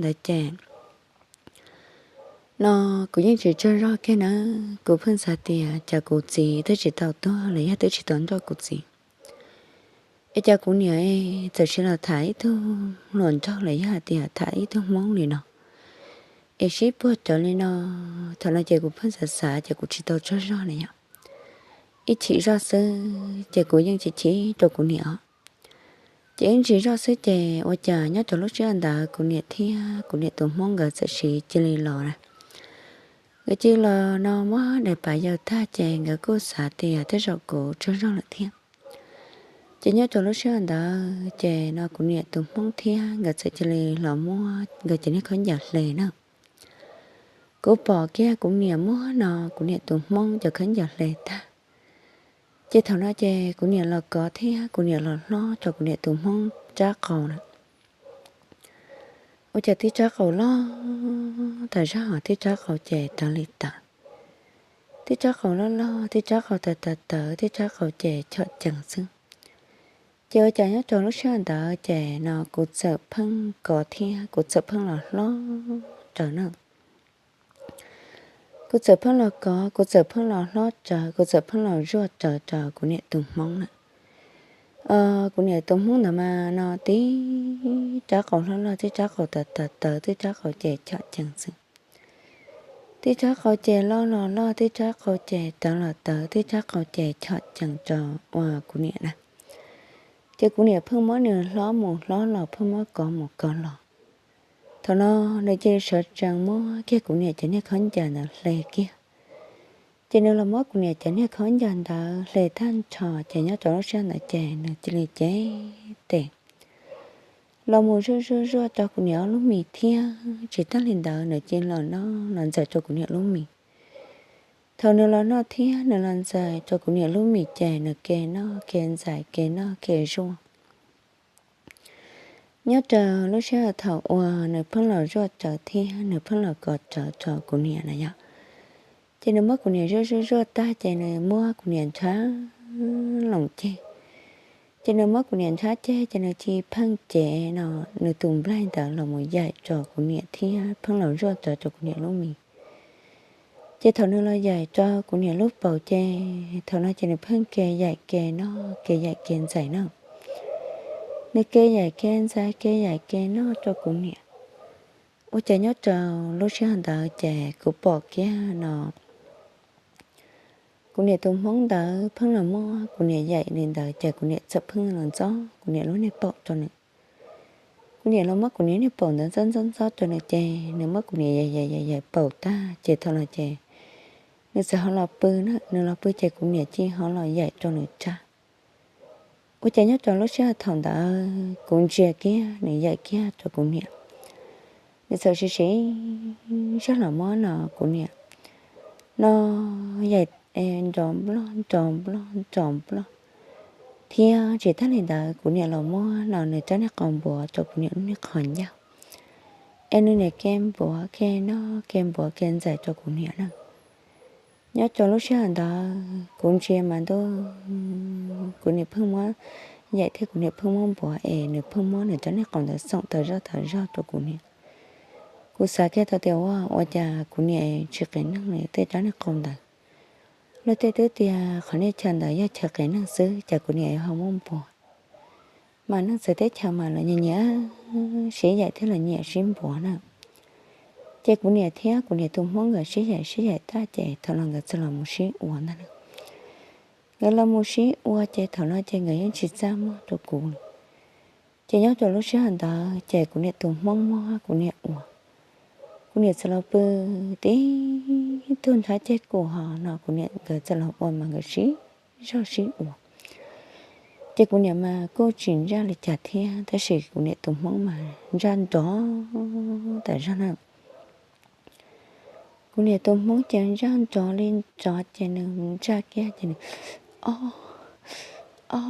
ntawd ces no kuv yeej tsis tsaug zog kiag na. Kuv pheej xav tias cas kuv txiv twb tsis tau tuag los yog twb tsis tau nrauj kuv txiv, es cas kuv niam txawm sis los tham ib tug hluas nraug los yog hais tias tham ib tug hmoob li no, es sib puag rawv li no. Thaum no ces kuv pheej xav xav ces kuv tsis tau tsaug zog li yom. Ib chim zoj xwb ces kuv yeej chim chim rau kuv niam os. Ces ib chim zoj xwb ces ua cas nyob rau lub sij hawm ntawd kuv niam thiab kuv niam tus hmoob nkawd txawm sis cia li los na. Nkawd cia li los no muab daim pam yaws tag ces nkawd kuj xav tias tej zaum kuv tsaug zog lawm thiab. Ces nyob rau lub sij hawm ntawd ces no kuv niam tus hmoob thiab nkawd txawm cia li los muab nkawd cov niag khaub ncaws hle na. Kuv pom kiag kuv niam muab no kuv niam tus hmoob cov khaub ncaws hle tag, ces thaum no ces kuv niam los kov thiab kuv niam los hlob rau kuv niam tus hmoob rab qau na. Ua cas tib rab qau loj tas zog, tib rab qau ces tawv li tawv, tib rab qau loj loj, tib rab qau tawv tawv tawv, tib rab qau ces chom cees xwb. Ces ua cas nyob rau lub sij hawm ntawd ces no kuv txawm pheej kov thiab kuv txawm pheej los hlob raws na. Kuv txawm pheej los kov, kuv txawm pheej los hlob raws, kuv txawm pheej los zuaj raws rau kuv niam tus hmoob na. Kuv niam tus hmoob ntawd mas no tib rab qau loj loj, tib rab qau tawv tawv tawv, tib rab qau ces chom cees xwb. Tib rab qau ces loj los loj, tib rab qau ces tawv los tawv, tib rab qau ces chom cees rau ua kuv niam na. Ces kuv niam pheej muab nws hlob mus hlob los, pheej muab kov mus kov los. Thaum no nws cia li sawv tsees muab kiag kuv niam cov niag khaub ncaws ntawd hle kiag. Ces nws los muab kuv niam cov niag khaub ncaws ntawd hle tag nrho ces nyob rau lub sij hawm ntawd ces nws cia li cev tes los mus zuaj zuaj zuaj rau kuv niam ob lub mis thiab. Tsis tag li ntawd nws cia li los noj los ntxais rau kuv niam lub mis. Thaum nws los noj thiab nws los ntxais rau kuv niam lub mis ces nws ke noj ke ntxais ke noj ke zuaj. Nyob rau lub sij hawm thaum uas nws pheej los zuaj rawv thiab nws pheej los kov rawv rau kuv niam na yom, ces nws muab kuv niam zuaj zuaj zuaj tag ces nws muab kuv niam nrhab loos ceg. Ces nws muab kuv niam nrhab ceg ces nws cia li pheej cev no nws tus nplaig ntawd los mus yaim rau kuv niam thiab pheej los zuaj rawv rau kuv niam lub mis. Ces thaum nws los yaim rau kuv niam lub paum ces thaum no ces nws pheej ke yaim ke noj ke yaim ke ntxais na. Nws ke yaim ke ntxais ke yaim ke noj rau kuv niam. Ua cas nyob rau lub sij hawm ntawd ces kuv pom kiag no kuv niam tus hmoob ntawd pheej los muab kuv niam yaim li ntawd ces kuv niam txawm pheej los ntxob kuv niam lub niag paum rau nws. Kuv niam los muab kuv niam niag paum ntawd ntxob ntxob ntxob rau nws ces nws muab kuv niam yaim yaim yaim yaim paum tag ces thaum no ces nws txawm ho los pw na, nws los pw ces kuv niam cia li ho los yaim rau nws rab. Ua cas nyob rau lub sij hawm thaum ntawd kuv ntsia kiag nws yaim kiag rau kuv niam, nws txawm siv siv zog los muab no kuv niam no yaim nrov nploj nrov nploj nrov nploj. Thiab tsis tag li ntawd kuv niam los muab no nws rab niag qau npuav rau kuv niam lub niag qhov ncauj, es nws niam ke npuav ke noj ke npuav ke ntxais rau kuv niam na. Nyob rau lub sij hawm ntawd kuv ntsia mas ntuj, kuv niam pheej muab yaim thiab kuv niam pheej muab npuav es nws pheej muab nws rab niag qau ntawd xoom tas zog tas zog rau kuv niam. Kuv xav kiag tau tias ua, ua cas kuv niam tsis qias neeg li tej rab niag qau ntawd. Luag tej twb tias qhov niag chaw ntawd yog chaw qias neeg xwb cas kuv niam ho muab npuav. Mas neeg txawv teb chaws mas los nyiam nyiam sib yaim thiab los nyiam sib npuav na. Ces kuv niam thiab kuv niam tus hmoob nkawd sib yaim sib yaim tag ces thaum no nkawd txawm los mus sib ua ntag na. Nkawd los mus sib ua ces thaum no ces nkawd yeej tsis txaj muag rau kuv li. Ces nyob rau lub sij hawm ntawd ces kuv niam tus hmoob muab kuv niam ua, kuv niam txawm los pw tib tug nrhab ceg kuv ho no kuv niam nkawd txawm los ua mas nkawd sib zog sib ua. Ces kuv niam mas kuj tsis ntsaj li cas thiab tab sis kuv niam tus hmoob mas ntsaj nrov tas zog na. Kuv niam tus hmoob ces ntsaj nrov li nrov ces nws ntsaj kiag ces nws o o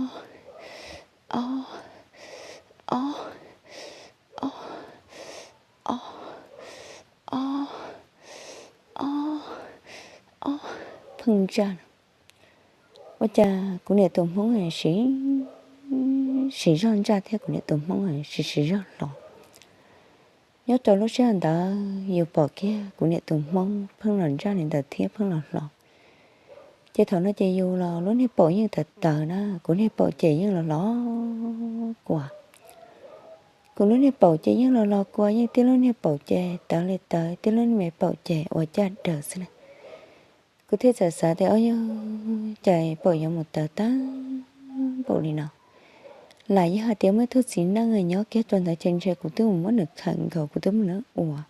o o o o o o pheej ntsaj. Ua cas kuv niam tus hmoob siv, siv zog ntsaj thiab kuv niam tus hmoob siv, siv zog hlo. Nyob rau lub sij hawm ntawd yus pom kiag kuv niam tus hmoob pheej los ntsaj li ntawd thiab pheej los hlo. Ces thaum no ces yus los lub niag paum yeej tawv tawv na, kuv niag paum ces yeej los los kua. Kuv lub niag paum ces yeej los los kua, yeej tib lub niag paum ces tawv li tawv, tib lub niag me paum ces ua caj daws xwb na. Kuv thiaj txawm xav tias, o yog cas paum yuav mus tawv tag npaum li no. Lam yog hais tias muaj ib tug txiv neej nyob kiag rau ntawd ces ntshe kuv twb mus muab nws khawm nkaus, kuv twb muab nws ua.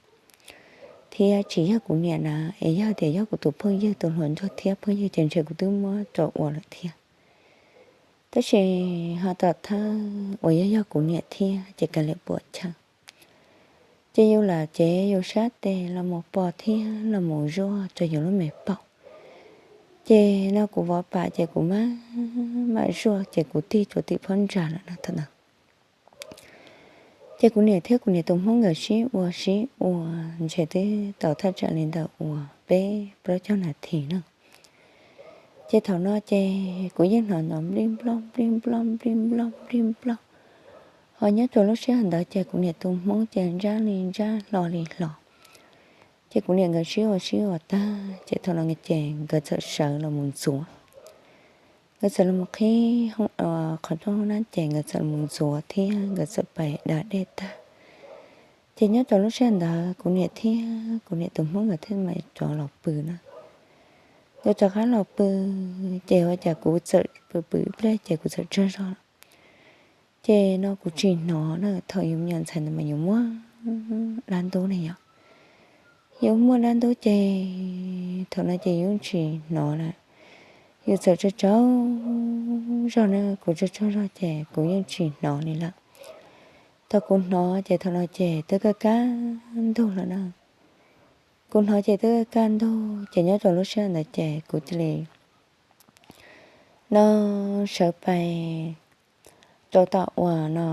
Thiab tsis yog kuv niam na, es yog tias yog kuv tus phooj ywg tus hluas nraug thiab phooj ywg ces ntshe kuv twb muab rau ua lawm thiab. Tab sis ho tom thawj uas yog yog kuv niam thiab ces kav liam puam chawj. Ces yus lam cev yus sab tes los mus pos thiab los mus zuaj rau yus lub me paum. Ces no kuv vov pam ces kuv mam mam zuaj ces kuv tig rau tim phab ntsa lawm no thaum ntawd. Ces kuv niam thiab kuv niam tus hmoob nkawd sib ua sib ua ntshe twb tau thaj tsam li ntawm uas peb plaub caug nas this na. Ces thaum no ces kuv yeej hnov nrov nplij nploj nplij nploj nplij nploj nplij nploj. Ho nyob rau lub sij hawm ntawd ces kuv niam tus hmoob ces ntsaj li ntsaj hlo li hlo. Ces kuv niam nkawd sib ua sib ua tag ces thaum no ces nkawd txawm sawv los mus ntxuav. Nkawd txawm los qhib qhov rooj hoob nab ces nkawd txawm los ntxuav thiab nkawd txawm pais da dej tag. Ces nyob rau lub sij hawm ntawd kuv niam thiab kuv niam tus hmoob nkawd thiaj mam rov los pw na. Nkawd rov qab los pw, ces ua cas kuv txawm pw pw ib pliag ces kuv txawm tsaug zog. Ces no kuv tsis hnov na, thaum yus me nyuam ntxhais ntawd mas yus muaj dab ntub ne yom. Yus muaj dab ntub ces thaum no ces yus tsis hnov lawm. Yus txawm tsaug tsaug zog na, kuv tsaug tsaug zog ces kuv yeej tsis hnov li lawm. Thaum kuv hnov ces thaum no ces twb kaj kaj ntug lawm na. Kuv hnov ces twb kaj kaj ntug ces nyob rau lub sij hawm ntawd ces kuv cia li no sawv pais rau tom uas no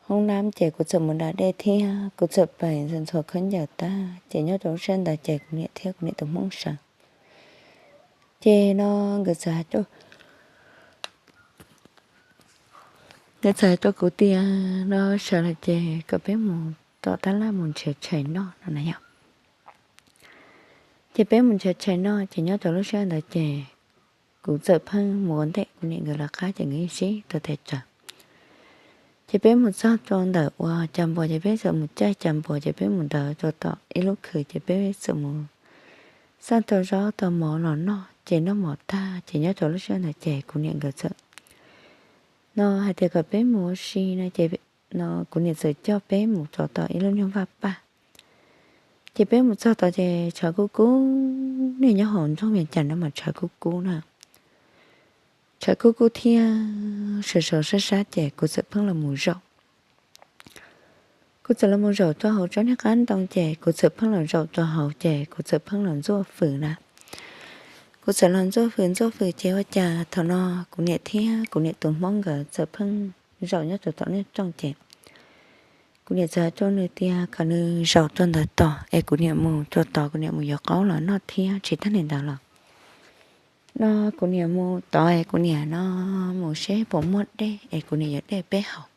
hoob nab ces kuv txawm mus da dej thiab kuv txawm pais ntxhua ntxhua khaub ncaws tag ces nyob rau lub sij hawm ntawd ces kuv niam thiab kuv niam tus hmoob sawv. Ces no nkawd txawm hais rau, nkawd txawm hais rau kuv tias no sawv lawm ces kom peb mus tom tab laj mus nrhiav tshais noj no na yom. Ces peb mus nrhiav tshais noj ces nyob rau lub sij hawm ntawd ces kuv txawm pheej mus ua ntej kuv niam nkawd lawv qab ces nkawd yeej sib tau tes tsawv. Ces peb mus txog rau ntawm uas cas npuas ces peb txawm mus caij cas npuas ces peb mus ntawd rau tom ib lub khw ces peb txawm mus xaj tau zaub tau mov los noj ces noj mov tag ces nyob rau lub sij hawm ntawd ces kuv niam nkawd txawm no hais tias kom peb mus ua si no ces no kuv niam txawm coj peb mus rau tom ib lub niag vaj paj. Ces peb mus txog tod ces tshav kub kub, niag nyob hauv nroog Vias Cas no mas tshav kub kub na. Tshav kub kub thiab sawv sawv sab sab ces kuv txawm pheej los mus zaum. Kuv txawm los mus zaum rau hauv tsob niag qab ntoo ces kuv txawm pheej los zaum rau hauv ces kuv txawm pheej los ntxuaj fws na. Kuv txawm los ntxuaj fws ntxuaj fws ces ua cas thaum no kuv niam thiab kuv niam tus hmoob nkawd txawm pheej zaum nyob rau tom niag rooj ces kuv niam txawm hais rau nws tias kom nws zaum rau ntawd tos es kuv niam mus rau tod kuv niam mus yuav qaub los noj thiab tsis tag li ntawd los no kuv niam mus tod es kuv niam no mus seb puas muaj dej es kuv niam yuav dej peb haus.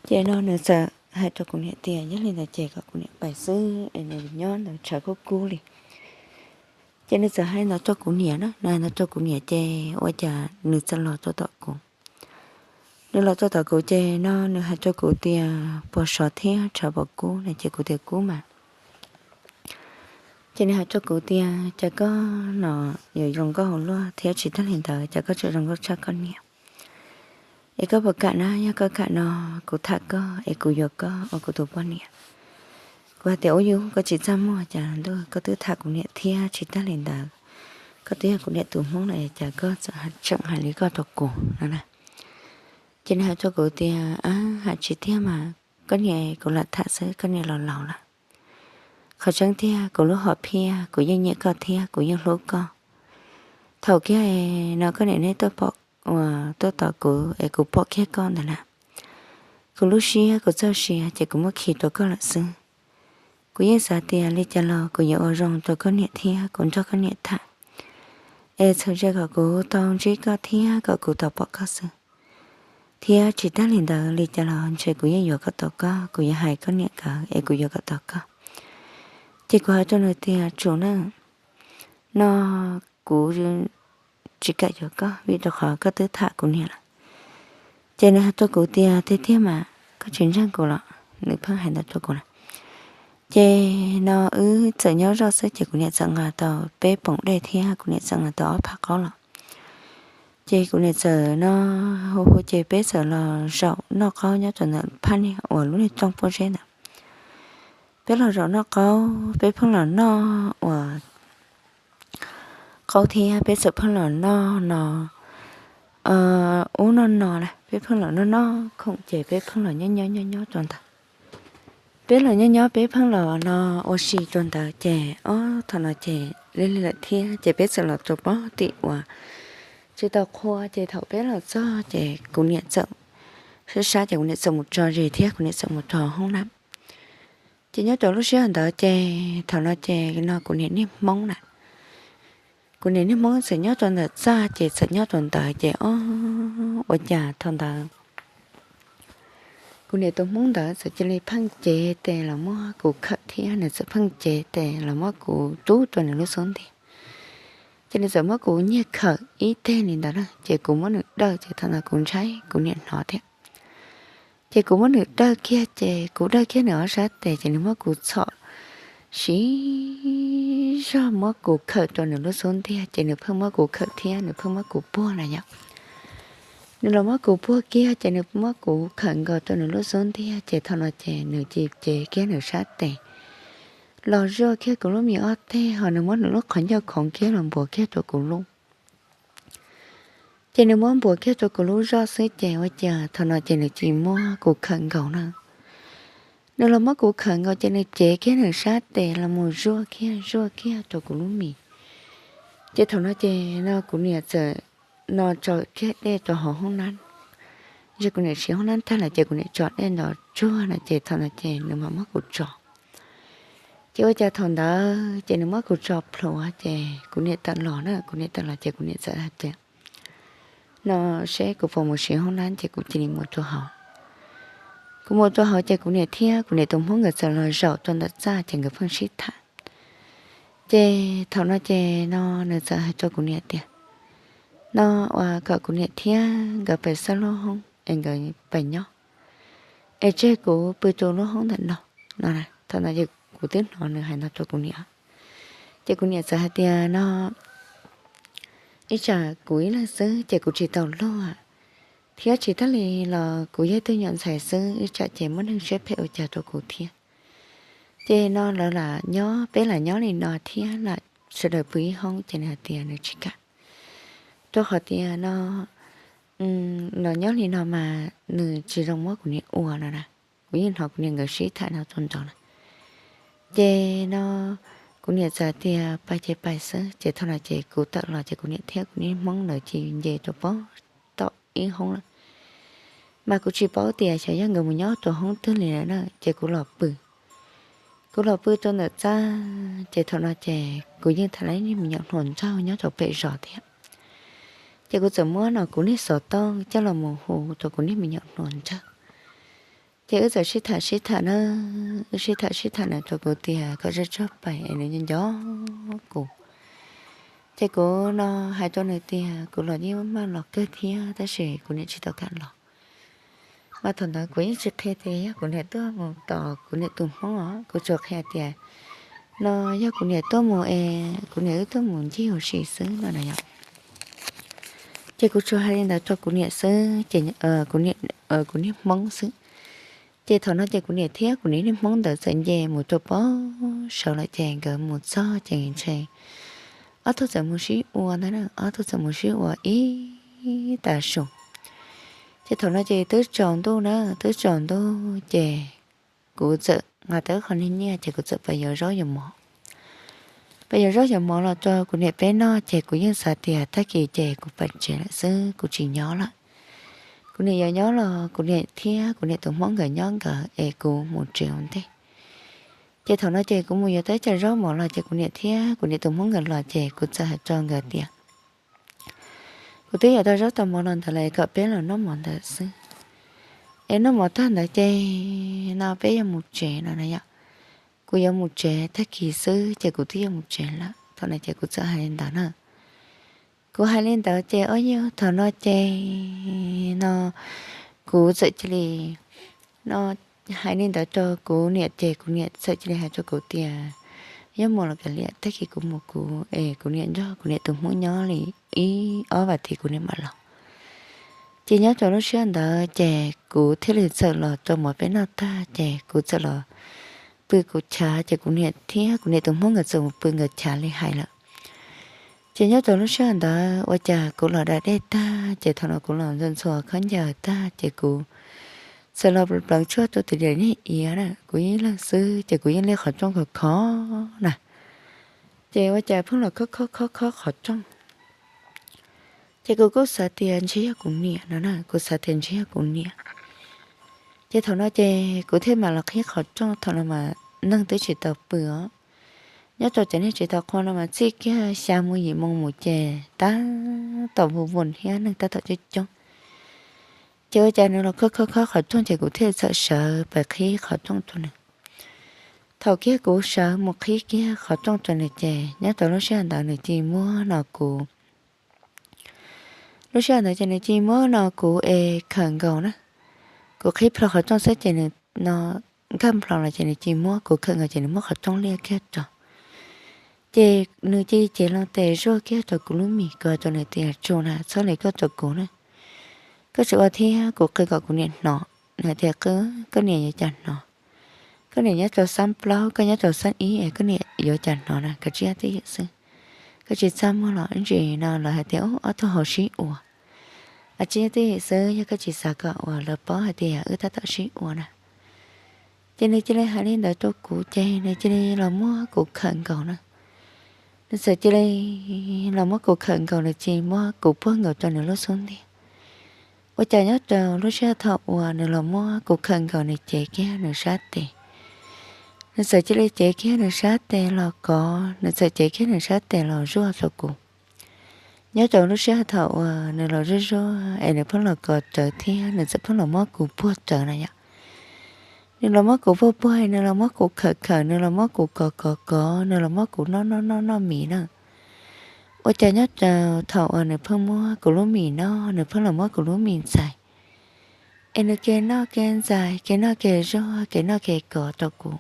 Ces no nws txawm hais rau kuv niam tias yog li ntawd ces kom kuv niam pais xwb es nws nyob ntawd tshav kub kub li. Ces nws txawm hais li ntawd rau kuv niam na, nws hais ntawd rau kuv niam ces ua cas nws txawm los rau tom kuv. Nws los rau tom kuv ces no nws hais rau kuv tias puas sov thiab tshav puas kub no ces kuv tias kub mas. Ces nws hais rau kuv tias cas koj no yuav zoo nkauj hauv luaj thiab tsis tag li ntawd cas koj tseem zoo nkauj tshaj koj niam. Es koj puas kam na, yog koj kam no kuv tham koj es kuv yuav koj ua kuv tus poj niam. Kuv hais tias ua yus koj tsis txaj muag cas ntuj koj twb tham kuv niam thiab tsis tag li ntawd koj twb yog kuv niam tus hmoob lawm cas koj tseem hais li koj rau kuv no na. Ces nws hais rau kuv tias a hais tsis tiag mas koj niam kuv lam tham xwb koj niam los laus lawm. Qhov tseeb tiag kuv lub hom phiaj kuv yeej nyiam koj thiab kuv yeej hlub koj. Thaum kiag no koj niam neb tuaj pom, tuaj tos kuv es kuv pom kiag koj ntawd na. Kuv lub siab kuv txoj sia ces kuv muab khi rau koj lawm xwb. Kuv yeej xav tias li cas los kuv yuav ua zoo rau koj niam thiab kuv nrog koj niam tham. Es txhawm ze kom kuv tau ntsib koj thiab kom kuv tau pom koj xwb. thiab tsis tag li ntawd li cas los ntshe kuv yeej yuav kom tau koj, kuv yuav hais koj niam nkawd es kuv yuav kom tau koj. Ces kuv hais rau nws tias tsum na, no kuv tsis kam yuav koj vim rau qhov koj twb tham kuv niam lawm. Ces nws hais rau kuv tias tiag tiag mas koj tsis ntseeg kuv los? Nws pheej hais ntawd rau kuv na. Ces no wb txawm nyob zoj xwb ces kuv niam txawm nqa tau peb poom dej thiab kuv niam txawm nqa tau ob phab qaub los. Ces kuv niam txawm no hu hu ces peb txawm los zaum noj qaub nyob rau ntawm phab niag uas lub niag rooj pob zeb ntawd. Peb los zaum noj qaub, peb pheej los noj uas qaub thiab peb txawm pheej los noj no ub noj no na, peb pheej los noj noj khoom ces peb pheej los nyob nyob nyob nyob rau ntawd. Peb los nyob nyob peb pheej los no ua si rau ntawd ces ob thaum no ces li li lawm thiab ces peb txawm los rau pob tim uas tsis tau qhua ces thaum peb los txog ces kuv niam txawm sab sab ces kuv niam txawm mus tso zis thiab kuv niam txawm mus rau hoob na. Ces nyob rau lub sij hawm ntawd ces thaum no ces no kuv niam niag hmoob na, kuv niam niag hmoob txawm nyob rau ntawm txaj ces txawm nyob rau ntawd ces ob ua cas thaum ntawd kuv niam tus hmoob ntawd txawm cia li pheej cev tes los muab kuv khawm thiab nws txawm pheej cev tes los muab kuv rub rau nws lub xub ntiag. Ces nws txawm muab kuv nyiag khawm ib teg li ntawd na ces kuv muab nws dawj ces thaum ntawd kuv ntshai kuv niam hnov thiab. Ces kuv muab nws dawj kiag ces kuv dawj kiag nws ob sab tes ces nws muab kuv txhom siv zog muab kuv khawm rau nws lub xub ntiag ces nws pheej muab kuv khawm thiab nws pheej muab kuv puag na yom. Nws los muab kuv puag kiag ces nws muab kuv khawm nkaus rau nws lub xub ntiag ces thaum no ces nws cia li cev kiag nws sab tes los zuaj kiag kuv lub me ob teg ho nws muab nws lub qhov ncauj khoov kiag los npuas kiag rau kuv lub. Ces nws muab npuas kiag rau kuv lub zog xwb ces ua cas thaum no ces nws tsis muab kuv khawm nkaus na. Nws los muab kuv khawm nkaus ces nws cev kiag nws sab tes los mus zuaj kiag zuaj kiag rau kuv lub mis. Ces thaum no ces no kuv niam txawm no tso kiag dej rau hauv hoob nab. Yog kuv niam siv hoob nab tag lawm ces kuv niam tso dej nrov tsuag no ces thaum no ces nws mam muab kuv tso. Ces ua cas thaum ntawd ces nws muab kuv tso plhuav ces kuv niam tawm los na, kuv niam tawm los ces kuv niam txawm hais tias no seb kuv puas mus siv hoob nab ces kuv cia li mus rau hauv. Kuv mus rau hauv ces kuv niam thiab kuv niam tus hmoob nkawd txawm los zaum rau ntawm txaj ces nkawd pheej sib tham. Ces thaum no ces no nws txawm hais rau kuv niam tias no uas kom kuv niam thiab nkawd pais xauj lub hoob es nkawd pais nyob es tseg kuv pw rau lub hoob ntawm no no. Thaum no kuv twb hnov nws hais no rau kuv niam. Ces kuv niam txawm hais tias no ib tsam kuv ib leeg xwb ces kuv tsis tau luag thiab tsis tag li los kuv yog tus nyuam ntxhais xwb ib tsam ces muaj neeg siab phem ua cas rau kuv thiab. Ces no lawv lam nyob peb lam nyob li no thiab lam sawv daws pw ib hoob ces nws hais tias nws tsis kam rau qhov tias no los nyob li no mas nws tsis zoo muab kuv niam ua no na. Kuv yeej hnov kuv niam nkawd sib tham no rau nraud na. Ces no kuv niam txawm tias pais ces pais xwb ces thaum no ces kuv tawm los ces kuv niam thiab kuv niag hmoob lawv cia li nce rau pob tom ib hoob lawm. Mas kuv tsis paub tias xyov yog nkawd mus nyob rau hoob twg li lawm na ces kuv los pw. Kuv los pw rau ntawm txaj ces thaum no ces kuv yeej tham lawv niag me nyuam hluas nraug nyob rau pem zos thiab. Ces kuv txawm muab no kuv niag xov tooj coj los mus hu rau kuv niag me nyuam hluas nraug. Ces wb txawm sib tham sib tham na, wb sib tham sib tham nws rau kuv tias kom zaj tsog pais es nws nco nco kuv. Ces kuv no hais rau nws tias kuv los yeej maj los kawg thiab tab sis kuv niam tsis tau kam los. Mas thaum ntawd kuv yeej tsis qhia tias yog kuv niam tuaj mus tos kuv niam tus hmoob os, kuv tsuas qhia tias no yog kuv niam tuaj mus es kuv niam wb tuaj mus ncig ua si xwb no na yom. Ces kuv tsuas hais li ntawd rau kuv niam xwb ces kuv niam, kuv niag hmoob xwb. Ces thaum no ces kuv niam thiab kuv niag niag hmoob ntawd txawm nce mus rau pob saud lawm ces nkawd mus txog ces ntshe ob tug txawm mus sib ua ntag na, ob tug txawm mus sib ua ib tag su. Ces thaum no ces twb tsaus ntuj na, twb tsaus ntuj ces kuv txawm nqa tau qho niag nyiaj ces kuv txawm pais yuav zaub yuav mov. Pais yuav zaub yuav mov los rau kuv niam peb noj ces kuv yeej xav tias tag kis ces kuv pais tsev lawm xwb kuv tsis nyob lawm. Kuv niam yuav nyob los kuv niam thiab kuv niam tus hmoob nkawd nyob nkawd es kuv mus tsev ua ntej. Ces thaum no ces kuv mus yuav tau ib co zaub mov los ces kuv niam thiab kuv niam tus hmoob nkawd los ces kuv txawm hais rau nkawd tias kuv twb yuav tau zaub tau mov los ntawd lawm es kom peb los noj mov ntawd xwb. Es noj mov tag ntawd ces no peb yuav mus tsev no na yom. Kuv yuav mus tsev, tag kis xwb ces kuv twb yuav mus tsev lawm. Thaum no ces kuv txawm hais li ntawd na. Kuv hais li ntawd ces ob yog thaum no ces no kuv txawm cia li no hais li ntawd rau kuv niam ces kuv niam txawm cia li hais rau kuv tias, yog mus los kav liam, tag kis kuv mus kuv es kuv niam nrog kuv niam tus hmoob nyob li ib ob vas thiv kuv niam mam los. Ces nyob rau lub sij hawm ntawd ces kuv thiaj li txawm los rau mov peb noj tag ces kuv txawm los pw kuv chav, ces kuv niam thiab kuv niam tus hmoob nkawd txawm mus pw nkawd chav li hais lawm. Ces nyob rau lub sij hawm ntawd ua cas kuv los da dej tag ces thaum no kuv los ntxuav ntxhua khaub ncaws tag ces kuv txawm los pleev tshuaj rau tus diam niag iav na, kuv ib leeg xwb ces kuv yeej liaj qhov rooj khov khov na. Ces ua cas pheej los khob khob khob khob qhov rooj. Ces kuv kuj xav tias ntshe yog kuv niam no na, kuv xav tias ntshe yog kuv niam. Ces thaum no ces kuv thiaj mam los qhib qhov rooj, thaum no mas neeg twb tsis tau pw os. Nyob rau cov niag tsis tau qhua no mas txij kiag xya moo yim moo mus ces tab tom vus vus thiab neeg tab tom coob coob. Ces ua cas nws los khob khob khob qhov rooj ces kuv thiaj txawm sawv pais qhib qhov rooj rau nws. Thaum kiag kuv sawv mus qhib kiag qhov rooj rau nws ces nyob rau lub sij hawm ntawd nws cia li muab no kuv lub sij hawm ntawd ces nws cia li muab no kuv es khawm nkaus na. Kuv qhib plho qhov rooj xwb ces nws no nkag plho los ces nws cia li muab kuv khawm nkaus ces nws muab qhov rooj liaj kiag rau. Ces nws cia li cev loo tes zuaj kiag rau kuv lub mis, kuv hais rau nws tias, tsuas na, txhob li koj rau kuv na. Koj tsis ua thiab kuv qw kom kuv niam hnov. Nws hais tias, koj niam yuav cas hnov? Koj niam nyob rau xab plaub, koj nyob rau xab ib es koj niam yuav cas hnov na, kav tsij nyob twj ywm xwb. Koj tsis txaj muag los ib ntsis no lawv hais tias ob tug hauv sib ua. Kav tsij nyob twj ywm xwb, yog koj tsis xav kom uas lawv paub hais tias wb tab tom sib ua na. Ces nws cia li hais li ntawd rau kuv ces nws cia li los muab kuv khawm nkaus na. Nws txawm cia li los muab kuv khawm nkaus, nws cia li muab kuv puag nkaus rau nws lub xub ntiag. Ua cas nyob rau lub sij hawm thaum uas nws los muab kuv khawm nkaus nws cev kiag nws sab tes. Nws txawm cia li cev kiag nws sab tes los kov, nws txawm cev kiag nws sab tes los zuaj rau kuv. Nyob rau lub sij hawm thaum uas nws los zuaj zuaj es nws pheej los kov rawv thiab nws txawm pheej los muab kuv puag rawv na yom. Nws los muab kuv puag puag, nws los muab kuv khawm khawm, nws los muab kuv kov kov kov, nws los muab kuv noj noj noj noj mis na. Ua cas nyob rau thaum uas nws pheej muab kuv lub mis noj, nws pheej los muab kuv lub mis ntxais, es nws ke noj ke ntxais, ke noj ke zuaj, ke noj ke kov rau kuv.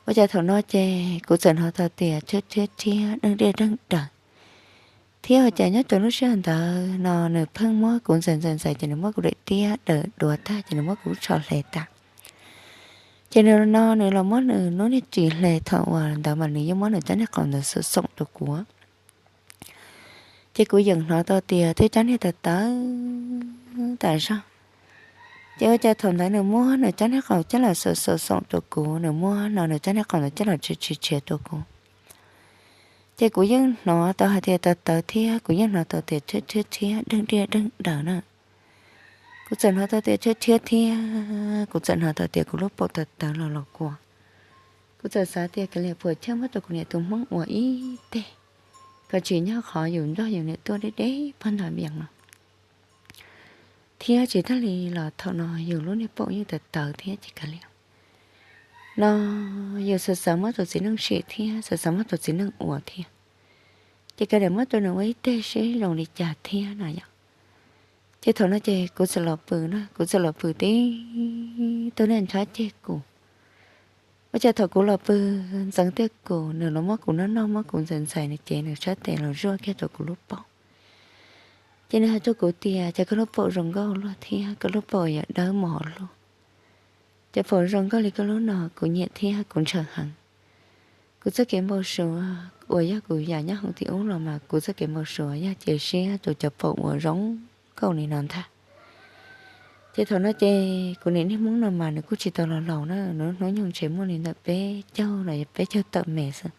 Ua cas thaum no ces kuv txawm hnov tau tias thiab thiab thiab deej diaj deej daws. Thiab ua cas nyob rau lub sij hawm ntawd no nws pheej muab kuv ntxais ntxais ntxais ces nws muab kuv daim tiab daws duav tag ces nws muab kuv tsho hle tas. Ces nws no nws los muab nws lub niag ris hle, thaum uas ntawd mas nws yeej muab nws rab niag qau ntawd xoom xoom rau kuv. Ces kuv yeej hnov tau tias thiab rab niag tawv tawv tas zog. Ces ua cas thaum ntawd nws muab nws rab niag qau coj los xoom xoom xoom rau kuv, nws muab no nws rab niag qau ntawd coj los tsis tsis tshiav rau kuv. Ces kuv yeej hnov tau hais tias tawv tawv thiab kuv yeej hnov tau tias thiab thiab thiab deej diaj deej daws na. Kuv txawm hnov tau tias thiab thiab thiab, kuv txawm hnov tau tias kuv lub paum tawv tawv los los kua. Kuv txawm xav tias kav liam puas chawj muab rau kuv niam tus hmoob ua ib teg, kom tsis nyob qhov yus nrog yus niam tuaj deb deb pog nram vias no. Thiab tsis tag li los thaum no yus lub niag paum yeej tawv tawv thiab ces kav liam no yus xav xav muab tus txiv neej sim thiab xav xav muab tus txiv neej ua thiab. Ces kav liam muab rau nws ua ib teg seb zoo li cas thiab no yom. Ces thaum no ces kuv txawm los pw na, kuv txawm los pw tib tug niag nrhab ceg kuv. Ua cas thaum kuv los pw ntxeev tiaj kuv, nws los muab kuv noj noj muab kuv ntxais ntxais, nws cev nws sab tes los zuaj kiag rau kuv lub paum. Ces nws hais rau kuv tias, cas koj lub paum zoo nkauj luaj thiab koj lub paum yam dawb mos luaj. Cov paum zoo nkauj li koj lub no kuv nyiam thiab kuv ntshaw heev. Kuv txoj kev npau suav uas yog kuv yam nyob hauv tim ub los mas kuv txoj kev npau suav yog cia siab rau cov paum uas zoo nkauj li no ntag. Ces thaum no ces kuv niam niag hmoob no mas nws kuj tsis tau los laus na, nws hnub nyoog ntshe muaj li ntawm peb caug los yog peb caug tawm me xwb.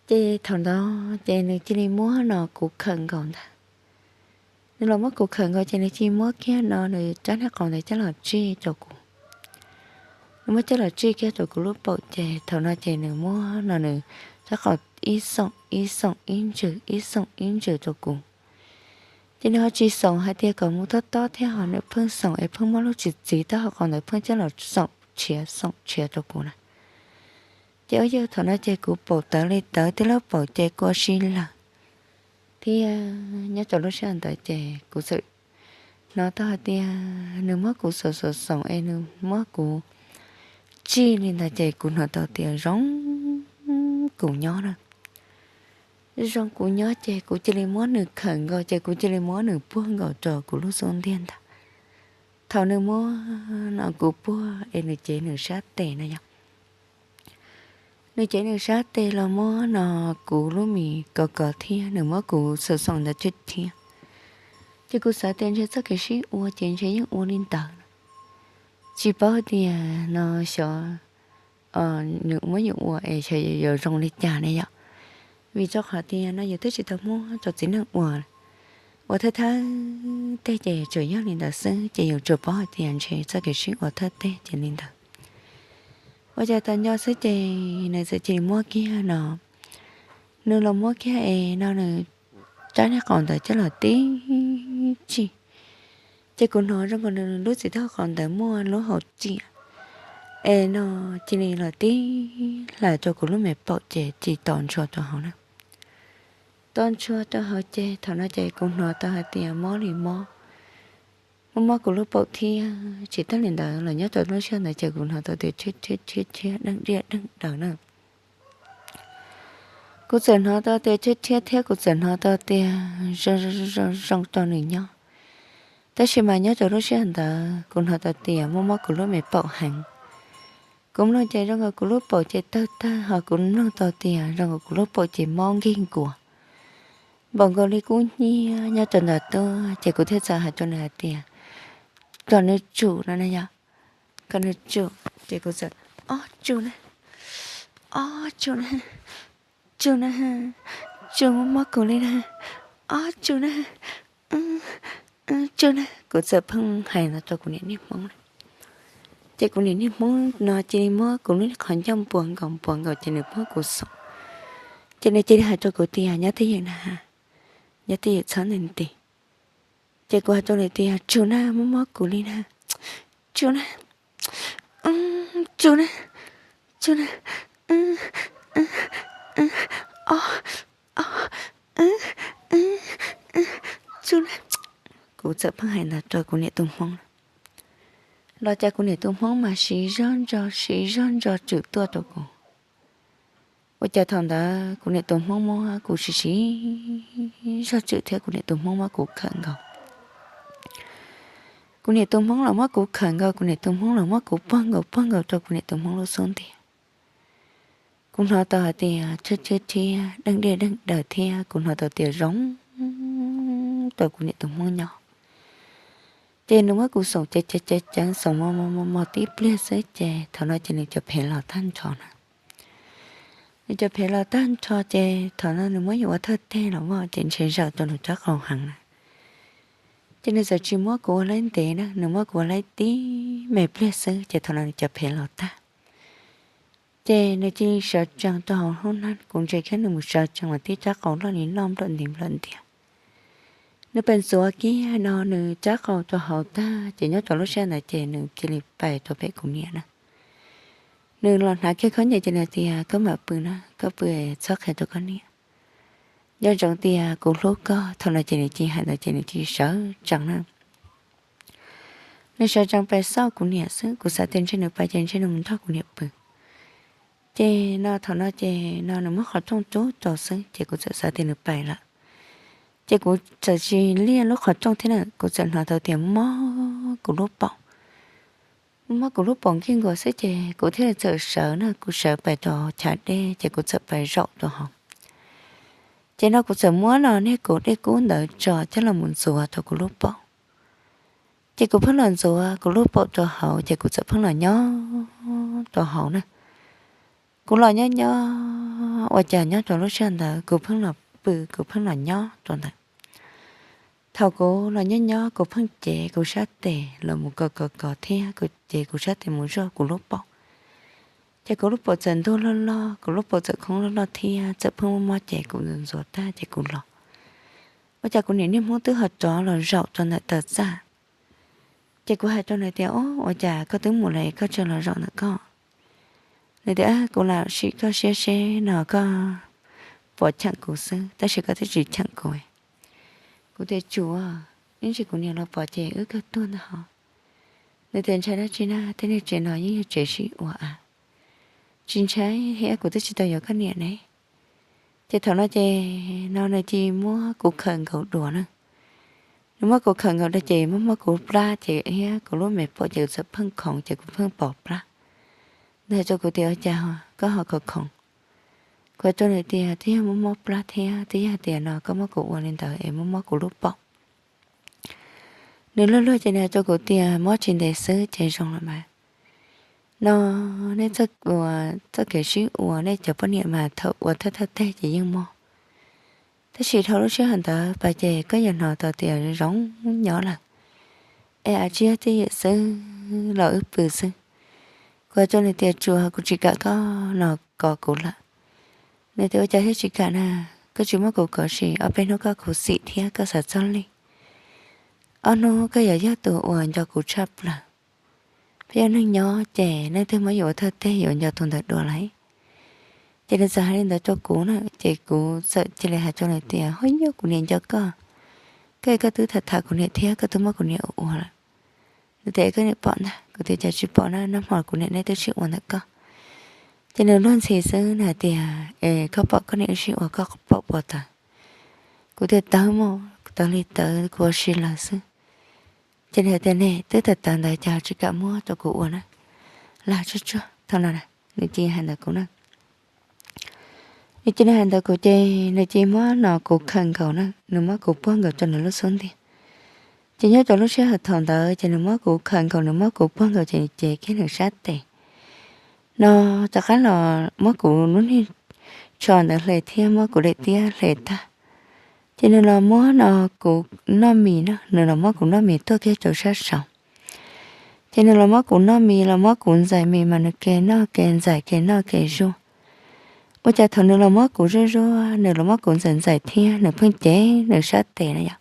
Ces thaum ntawd ces nws cia li muab no kuv khawm nkaus ntag. Nws los muab kuv khawm nkaus ces nws cia li muab kiag no nws rab niag qau ntawd coj los tsij rau kuv. Nws muab coj los tsij kiag rau kuv lub paum ces thaum no ces nws muab no nws rab qau ib xoom ib xoom ib ntsws ib xoom ib ntsws rau kuv. Ces nws ho tsis xoom hais tias kom mus tob tob thiab ho nws pheej xoom es pheej muab lub txiv txiv taub hau qau ntawd pheej coj los xoom tshiav xoom tshiav rau kuv na. Ces ua yog thaum no ces kuv paum tawv li tawv, twb lub paum ces kuv ua si lawm. Thiab nyob rau lub sij hawm ntawd ces kuv txawm hnov tau hais tias nws muab kuv xoom xoom xoom es nws muab kuv tsij li ntawd ces kuv hnov tau tias zoo kuv nyob na. Zoo kuv nyob ces kuv cia li muab nws khawm nkaus ces kuv cia li muab nws puag nkaus rau kuv lub xub ntiag ntag. Thaum nws muab no kuv puag es nws cev nws sab tes no yog nws cev nws sab tes los muab no kuv lub mis kov kov thiab nws muab kuv xoom xoom ntawd thiab thiab. Ces kuv xav tias ntshe txoj kev sib ua ces ntshe yeej ua li ntawd na. Tsis paub tias no xyov nws muab yus ua es xyov yuav zoo li cas ne yom. Vim rau qhov tias no yus twb tsis tau muab rau txiv neej ua, ua thawj thawj teg ces tsuas yog li ntawd xwb ces yus tsuas paub hais tias ntshe txoj kev sib ua thawj teg ces li ntawd. Ua cas tas nco xwb ces nws txawm cia li muab kiag no, nws los muab kiag es no nws rab niag qau ntawd coj los tib tsim. Ces kuv hnov zoo nkaus nws lub txiv taub hau qau ntawd muaj lub hauv riam es no cia li los tib hlais rau kuv lub me paum ces cia li to ntshua rau hauv na. To ntshua rau hauv ces thaum no ces kuv hnov tau hais tias mob li mob, mob mob kuv lub paum thiab. Tsis tas li ntawd los nyob rau lub sij hawm ntawd ces kuv hnov tau tias thiab thiab thiab deej diaj deej daws na. Kuv txawm hnov tau tias thiab thiab thiab kuv txawm hnov tau tias zoo zoo rau nws nyob. Tab sis mas nyob rau lub sij hawm ntawd kuv hnov tau tias mob mob kuv lub me paum heev. Kuv mloog ces zoo nkaus kuv lub paum ces tawg tawg ho kuv mloog tau tias zoo nkaus kuv lub paum ces mob nkig nkuas npaum nkaus li kub hnyiab nyob rau ntawd tuaj ces kuv thiaj txawm hais rau nws hais tias kom nws tsum no na yog, kom nws tsum. Ces kuv txawm, ob tsum na, ob tsum na, tsum na, tsum mob mob kuv li na, ob tsum na, tsum na. Kuv txawm pheej hais no rau kuv niam niag hmoob na. Ces kuv niam niag hmoob no cia li muab kuv lub qhov ncauj npuas nkaus npuas nkaus ces nws muab kuv xoom. Ces nws cia li hais rau kuv tias nyob twj ywm na, nyob twj ywm txhob nti nti. Ces kuv hais rau nws tias tsum na, mob mob kuv li na, tsum na, tsum na, tsum na, ob, ob, tsum na. Kuv txawm pheej hais ntawd rau kuv niam tus hmoob na. Los cas kuv niam tus hmoob mas siv zog ntso siv zog ntso tswm tuaj rau kuv. Ua cas thaum ntawd kuv niam tus hmoob muab kuv siv siv zog tswm thiab kuv niam tus hmoob muab kuv khawm nkaus. Kuv niam tus hmoob los muab kuv khawm nkaus, kuv niam tus hmoob los muab kuv puag nkaus puag nkaus rau kuv niam tus hmoob lub xub ntiag. Kuv hnov tau hais tias thiab thiab thiab deej diaj deej daws thiab kuv hnov tau tias zoo rau kuv niam tus hmoob nyob. Ces nws muab kuv xoom ceev ceev ceev xoom mos mos mos tib pliag xwb ces thaum no ces nws cov phev los tag nrho na. Nws cov phev los tag nrho ces thaum no nws muab yus ua thawj teg los vaj ces ntshe zawm rau nws rab qau heev na. Ces nws txawm tsis muab kuv ua laib ntev na, nws muab kuv ua laib tib me pliag xwb ces thaum no nws cov phev los tag. Ces nws cia li sawv tsees rau hauv hnub na, kuv ntsia kiag nws mus sawv tsees mas tib rab qau loj li loj nplawm nti nplawm ntiag. Nws pes ntxuav kiag no nws rab qau rau hauv tag ces nyob rau lub sij hawm ntawd ces nws cia li pais rau pem kuv niam na. Nws los hnav kiag khaub ncaws ces nws tias koj mam pw na, koj pw txhob qhia rau koj niam. Nco ntsoov tias kuv hlub koj. Thaum no ces nws cia li hais ntawd ces nws cia li sawv tsees na. Nws sawv tsees pais xauj kuv niam xwb, kuv xav tias ntshe nws pais ces ntshe nws mus nrog kuv niam pw. Ces no thaum no ces no nws muab qhov rooj rub rau xwb ces kuv txawm xav tias nws pais lawm. Ces kuv txawm tsis liaj lub qhov rooj thiab na, kuv txawm hnov tau tias mob kuv lub paum. Mob kuv lub paum nkig nkuas xwb ces kuv thiaj li txawm sawv na, kuv sawv pais rau chav dej ces kuv txawm pais zaum rau hauv. Ces no kuv txawm muab los niag kaus dej kub ntawd tso coj los mus ntxuav rau kuv lub paum. Ces kuv pheej los ntxuav kuv lub paum rau hauv ces kuv txawm pheej los nyob rau hauv na. Kuv los nyob nyob ua cas nyob rau lub sij hawm ntawd kuv pheej los pw, kuv pheej los nyob rau ntawd. Thaum kuv los nyob nyob kuv pheej cev kuv sab tes los mus kov kov kov thiab kuv cev kuv sab tes mus zuaj kuv lub paum. Ces kuv lub paum txawm ntuag loj loj, kuv lub paum txawm khoob loj loj thiab txawm pheej mob mob ces kuv ntxuav ntxuav tag ces kuv los. ua cas kuv niam niag hmoob twb ho rov los zaum rau ntawm taw txaj. Ces kuv hais rau nws tias, Ub, ua cas koj twb mus lawm koj tseem los zaum ntawm koj? Nws tias, Kuv lam sim koj siab seb no koj puas cheem kuv xwb, tab sis koj twb tsis cheem kuv. Kuv tias, Tsuas, ib ntsis kuv niam los pom ces wb kawg tuag ntag hos. Nws tias, Ntshai dab tsi na, tej niag tsev no yeej yog tsev sib ua a. Tsis ntshai thiab, kuv twb tsis tau yuav koj niam ne. Ces thaum no ces no nws cia li muab kuv khawm nkaus dua na. Nws muab kuv khawm nkaus dua ces muab muab kuv plab ces thiab kuv lub me paum ces kuv txawm pheej khoov ces kuv pheej pom plab. Nws hais rau kuv tias, Ua cas koj ho khoov khoov? Kuv hais rau nws tias, Twb yog muab mob plab thiab twb yog tias no koj muab kuv ua li ntawd es muab mob kuv lub paum. Nws luag luag ces nws hais rau kuv tias, Mob tsis ntev xwb ces zoo los mas. No nej txoj kev sib ua nej cov poj niam mas thaum ua thawj thawj teg ces yeej mob, tab sis dhau lub sij hawm ntawd pas ces koj yuav hnov tau tias zoo nyob lawm. Es a tsis yog twj ywm xwb los wb pw xwb. Kuv hais rau nws tias, Tsuas, kuv tsis kam koj no kov kuv lawm. Nws tias, Ua cas thiaj tsis kam na? Koj tsis muab kuv kov sim ob peb hnub koj khuv xim thiab koj xav txog li. Ob hnub koj yuav yog tus uas nco kuv tshaj plaws. Peb yog neeg nyob ces leej twg muab yus ua thawj teg yuav nco tus ntawd dua lawm. Ces nws txawm hais li ntawd rau kuv na ces kuv txawm cia li hais rau nws tias, Ho yog kuv niam nco koj, koj koj twb tham tham kuv niam thiab koj twb muab kuv niam ua ua lawm. Nws tias, Koj niam pom ntag. Kuv tias, Cas tsis pom na, nag hmo kuv niam neb twb sib ua ntawm koj. Ces nws luag ntxhi xwb nws hais tias, Es koj pom koj niam wb sib ua koj pom puas tawv? Kuv tias, Tawv mas, tawv li tawv, kuv ua si lawv xwb. Ces nws hais tias, Ne, twb tawv tawv ntawd cas tsis kam muab rau kuv ua na, lam tsuag tsuag thaum no na. Nws cia li hais ntawd kuv na. Nws cia li hais ntawd kuv ces nws cia li muab no kuv khawm nkaus na, nws muab kuv puag nkaus rau nws lub xub ntiag. Ces nyob rau lub sij hawm thaum ntawd ces nws muab kuv khawm nkaus, nws muab kuv puag nkaus ces nws cev kiag nws sab tes no rov qab los muab kuv lub niag tsho ntawd hle thiab muab kuv daim tiab hle tag. Ces nws los muab no kuv noj mis na, nws los muab kuv noj mis tuaj kiag rau sab saud. Ces nws los muab kuv noj mis, los muab kuv ntxais mis mas nws ke noj ke ntxais ke noj ke zuaj. Ua cas thaum nws los muab kuv zuaj zuaj, nws los muab kuv ntxais ntxais thiab nws pheej cev nws sab tes na yom.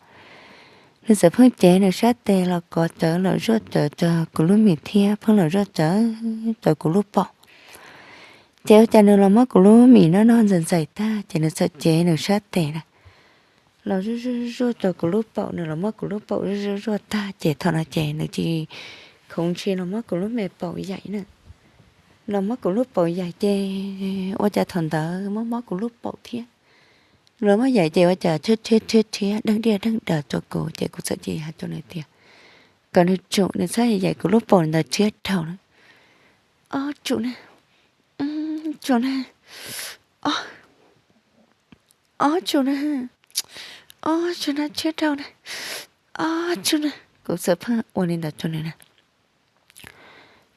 Nws txawm pheej cev nws sab tes los kov rawv los zuaj rawv rau kuv lub mis thiab pheej los zuaj rawv rau kuv lub paum. Ces ua cas nws los muab kuv lub mis noj noj ntxais ntxais tag ces nws txawm cev nws sab tes na los zuaj zuaj zuaj rau kuv lub paum, nws los muab kuv lub paum zuaj zuaj zuaj tag ces thaum no ces nws cia li khoov ntshis los muab kuv lub me paum yaim na. Los muab kuv lub paum yaim ces ua cas thaum ntawd muab mob kuv lub paum thiab. Los muab yaim ces ua cas rhiab rhiab rhiab rhiab deeg diaj deeg daws rau kuv ces kuv txawm cia li hais rau nws tias kom nws tsum, nws txhob yaim kuv lub paum ntawd rhiab dhau na. Ob tsum na, tsum na, ob tsum na, ob tsum na, rhiab dhau na, ob tsum na. Kuv txawm pheej ua li ntawd rau nws na.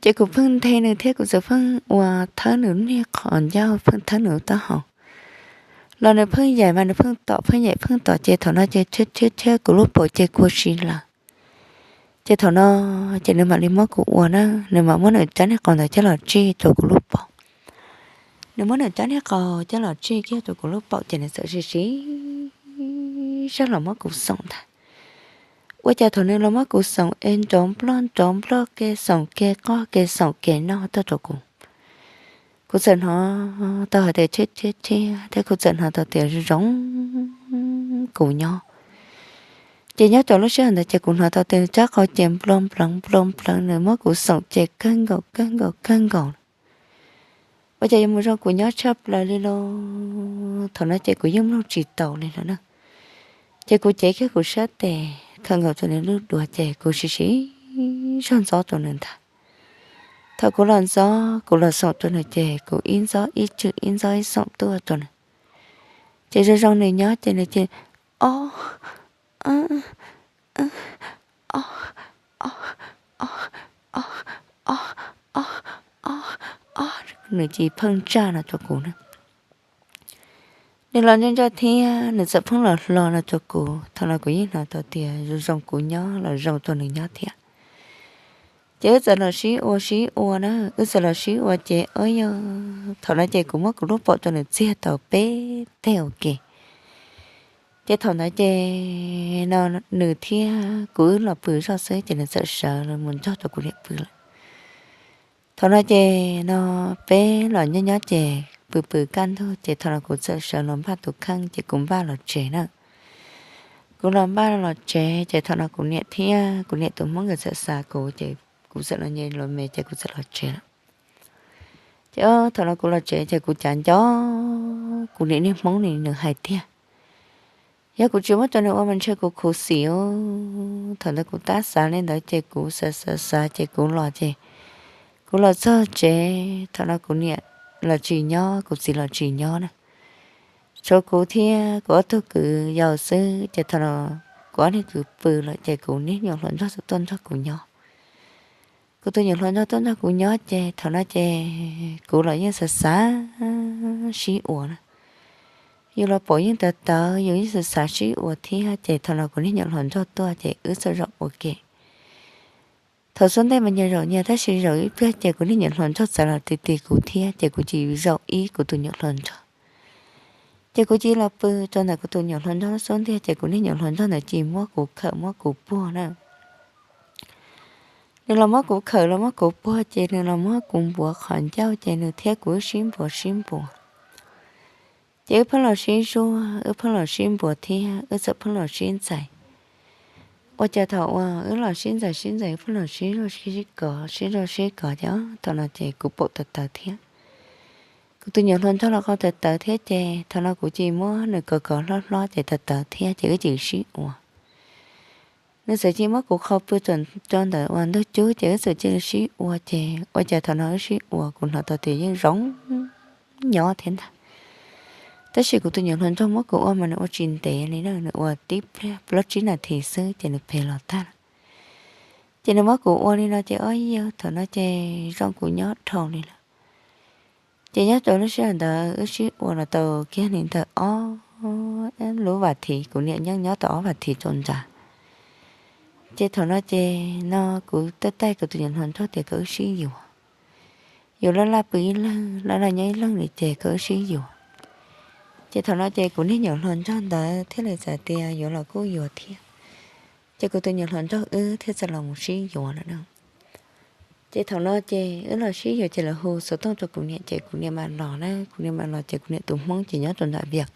Ces kuv pheej nthe nws thiab kuv txawm pheej ua thawb nws lub niag qhov ncauj, pheej thawb nws lub taub hau los nws pheej yaim mas nws pheej tom, pheej yaim pheej tom ces thaum no ces rhiab rhiab rhiab kuv lub paum ces kua si lawm. Ces thaum no ces nws mam li muab kuv ua na, nws mam muab nws rab niag qau ntawd coj los tsij rau kuv lub paum. Nws muab nws rab niag qau coj los tsij kiag rau kuv lub paum ces nws txawm sib sib zog los muab kuv xoom ntag. Ua cas thaum nws los muab kuv xoom es nrov nploj nrov nploj, ke xoom ke qoj ke xoom ke noj tuaj rau kuv. Kuv txawm hnov tau hais tias rhiab rhiab rhiab thiab kuv txawm hnov tau tias zoo kuv nyob. Ces nyob rau lub sij hawm ntawd ces kuv hnov tau tias rab qau ces nplua npleev nplua npleev, nws muab kuv xoom ces kawg nkaus kawg nkaus kawg nkaus. Ua cas yuav mus zoo kuv nyob tshaj plaws li los? Thaum no ces kuv yeej mloog tsis taus li lawm na. Ces kuv cev kiag kuv sab tes khawm nkaus rau nws lub duav ces kuv sib sib zog ntxob rau nws ntag. Thaum kuv los ntxob, kuv los xoom rau nws ces kuv ib ntxob ib tswm ib ntxob ib xoom tuaj rau nws. Ces zoo zoo nws nyob ces nws ces, Ob, ob, ob, ob, ob, ob, ob, ob, ob, nws cia li pheej ntsaj no rau kuv na. Nws los ntsaj ntsaj thiab nws txawm pheej los hlo no rau kuv. Thaum no kuv yeej hnov tau tias zoo zoo kuv nyob los zoo rau nws nyob thiab. Ces wb txawm los sib ua sib ua na, wb txawm los sib ua ces, o, yog thaum no ces kuv muab kuv lub paum rau nws txiag tau peb teg ua ke. Ces thaum ntawd ces no nws thiab kuv wb los pw zoj xwb ces nws txawm sawv los mus nrog rau kuv niam pw lawm. Thaum no ces no peb los nyob nyob ces pw pw kaj ntug ces thaum no kuv txawm sawv los npaj tus kheej ces kuv npaj los tsev na. Kuv los npaj los tsev ces thaum no kuv niam thiab kuv niam tus hmoob nkawd txawm xav kuv ces kuv txawm los nce los me ces kuv txawm los tsev lawm. Ces thaum no kuv los tsev ces kuv cav nco kuv niam niag hmoob ni nws hais tiag, yog kuv tsis muab rau nws ua mas ntshe kuv khuv xim. Thaum ntawd kuv tab xav li ntawd ces kuv xav xav xav ces kuv los ces kuv los txog tsev thaum no kuv niam los tsis nyob kuv txiv los tsis nyob na. Tshuav kuv thiab kuv ob tug kwv yau xwb ces thaum no kuv ob niag kwv pw lawm ces kuv niag nyuam hluas nraug txawm tuaj nrog kuv nyob. Kuv tus nyuam hluas nraug tuaj nrog kuv nyob ces thaum no ces kuv los yeej xav xav sib ua na. Yus los pom yeej tawv tawv yus yeej xav xav sib ua thiab ces thaum no kuv niag nyuam hluas nraug tuaj ces wb txawm zaum ua ke. Thaum xub ntej mas nyias zaum nyias tab sis zaum ib pliag ces kuv niag nyuam hluas nraug txawm los ti ti kuv thiab ces kuv cia li zaum ib kuv tus nyuam hluas nraug. Ces kuv cia li los pw rau ntawm kuv tus nyuam hluas nraug lub xub ntiag ces kuv niag nyuam hluas nraug ntawd cia li muab kuv khawm muab kuv puag na. Nws los muab kuv khawm los muab kuv puag ces nws los muab kuv npuav qhov ncauj ces nws thiab kuv wb sib npuav sib npuav. Ces wb pheej los sib zuag wb pheej los sib npuav thiab wb txawm pheej los sib ntxais. Ua cas thaum uas wb los sib ntxais sib ntxais wb pheej los sib zuag sib kov sib zuag sib kov ces thaum no ces kuv pom tawv tawv thiab. Kuv tus nyuam hluas nraug los qau tawv tawv thiab ces thaum no kuv cia li muab nws kov kov hlob hlob ces tawv tawv thiab ces wb cia li sib ua. Nws txawm cia li muab kuv qhau pw rau ntawm uas ntug cub ces wb txawm cia li sib ua ces ua cas thaum no wb sib ua kuv hnov tau tias yeej zoo nyob thiab ntag. Tab sis kuv tus nyuam hluas nraug muab kuv ua mas nws ua tsis ntev li na, nws ua tib pliag plaub tsib nas this xwb ces nws pem los tag lawm. Ces nws muab kuv ua li no ces ob yawg thaum no ces zoo kuv nyob dhau li lawm. Ces nyob rau lub sij hawm ntawd wb sib ua los tau kiag li ntawm ob lub vas thiv, kuv niam yeej nyob tau ob vas thiv rau nrad. Ces thaum no ces no kuv twb taij kuv tus nyuam hluas nraug tias kom wb sib yuav. Yus laj laj pw ib leeg laj laj nyob ib leeg li ces kom wb sib yuav. Ces thaum no ces kuv niag nyuam hluas nraug ntawd thiaj li txawm tias yuav los kuj yuav thiab. Ces kuv tus nyuam hluas nraug wb thiaj txawm los mus sib yuav lawm na. Ces thaum no ces wb los sib yuav ces lawv hu xov tooj rau kuv niam ces kuv niam mam los na, kuv niam mam los ces kuv niam tus hmoob ces nyob rau nram Vias.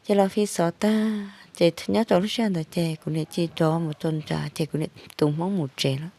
Ces los fi xov tag ces nyob rau lub sij hawm ntawd ces kuv niam cia li rov mus rau nrad ces kuv niam tus hmoob mus tsev lawm.